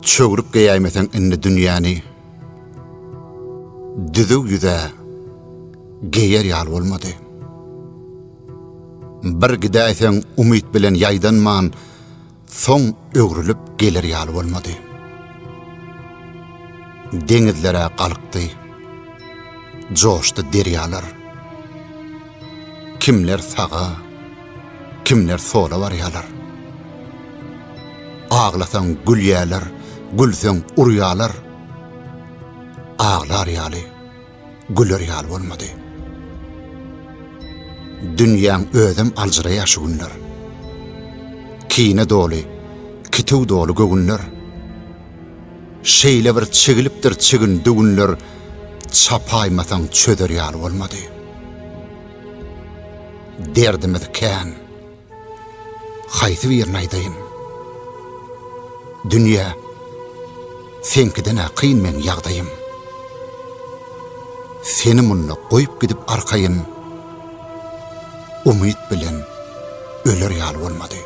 Çöwrüp geýäýmeseň indi dünýäni, Düzüw ýüz-ä geýer ýaly bolmady. Bir gidäýseň umyt bilen ýaýdanman, Soň öwrülip geler ýaly bolmady. Deňizler-ä galkdy, joşdy derýalar. Kimler saga, kimler sola barýalar. Aglasaň gülýäler, gülseň urýalar. Aglar ýaly, güler ýaly bolmady. Dünýäň özem aljyraýar şu günler. Kine doly, kitüw doly göwünler. Şeýle bir çigilipdir çigin düwünler, Çapaýmasaň çözer ýaly bolmady. Derdimiz kän. Haýsy birini aýdaýyn? Dünýä, seňkiden-ä kyn meň ýagdaýym. Seni munda goýup gidip arkaýyn, Umyt bilen öler ýaly bolmady.